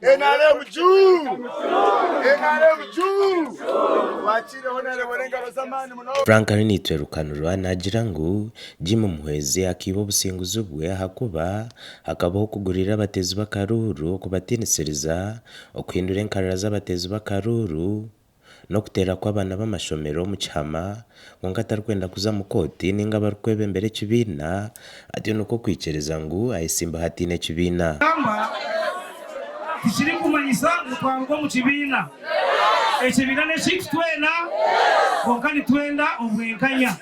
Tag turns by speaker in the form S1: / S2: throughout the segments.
S1: NRM juu! NRM juu! Twakiire Honorable engaro z'amaani munonga.
S2: Frank Arinaitwe Rukanurwa naagira ngu Jim Muhwezi akaiba obusinguzi bwe ahakuba hakabaho okugurira abateezi b'akaruuru, okubatiinisiriza, okuhindura enkarara z'abateezi b'akaruuru n'okuteera kw'abaana b'amashomero omu kihama kwonka atarikwenda kuza mu kooti ninga abarikwebembera ekibiina atyo nikwo kwikiriza ngu ayesimbeho ataine kibiina.
S3: Nangwa tikirikumanyisa ngu twaruga omu kibiina. Ekibiina n'ekyaitu twena, kwonka nitwenda obwenkanya.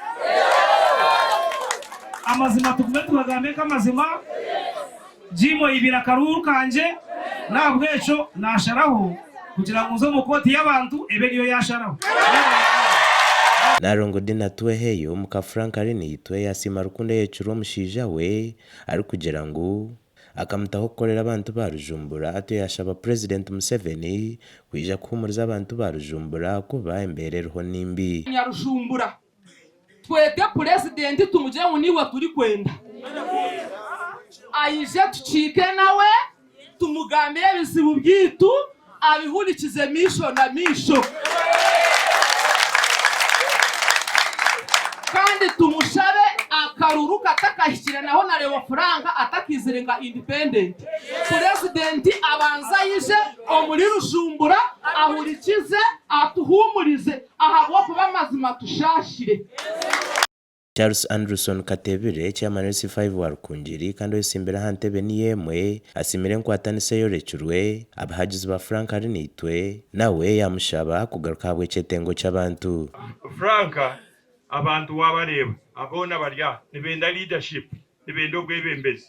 S3: Amazima tugume tugagambe nk'amazima. Jim oibire akaruuru kangye, n'ahabw'ekyo naasharaho kugira ngu nze omu kooti y'abantu ebe niyo yaasharaho.
S2: Nalongo Dina Tweheyo, muka Frank Arinaitwe yasiima rukundo eyekirwe omushaija we arikugira ngu akamutaho kukorera abantu ba Rujumbura atyo yashaba Purezidenti Museveni kwija kuhumuriza abantu ba Rujumbura ahakuba embeera eriho ni mbi.
S4: Nyarujumbura Twete purezidenti tumugire ngu niiwe turikwenda aije tukiike nawe tumugambire ebizibu byaitu abihurikize maisho na maisho kandi tumushabe akaruru katakahikire naho na Leo Frank atakaizire nka independent. Purezidenti abanze aije omuri Rujumbura ahurikize atuhuumurize Ahabw'okuba amazima tushaashire.
S2: Charles Andrewson Katebire, Chairman LC5 wa Rukungiri kandi oyetsimbire aha ntebe niyo emwe, asiimire enkwatanisa eyorekirwe abahagizi ba Frank Arinaitwe, nawe yaamushaba kugaruka ahabw'ekyetengo ky'abantu.
S5: Frank abantu wabareeba boona bari aha nibenda leadership, nibenda obwebembezi.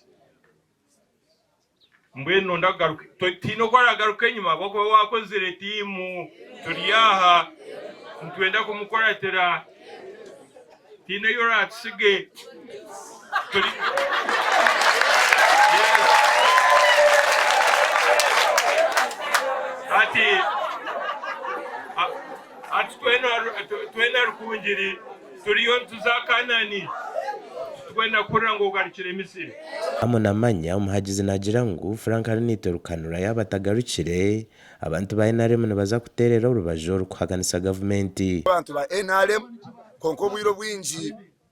S5: Mbwenu nonda kugaruka, tihaine oku aragaruka enyima ahabw'okuba waakozire tiimu. Turi aha nitwenda kumukuratira, tihaine ei oraatusige. Turi Hati hati twena twena Rukungiri turiyo nituza Kanani, titurikwenda kuhurira ngu ogarukire Misiri.
S2: Amo Namanya, omuhagizi naagira ngu Frank Arinaitwe Rukanura yaaba atagarukire, abantu ba nrm nibaza kuteerera orubaju orukuhakanisa gavumenti.
S1: Abantu ba nrm kwonka obwire obwingi.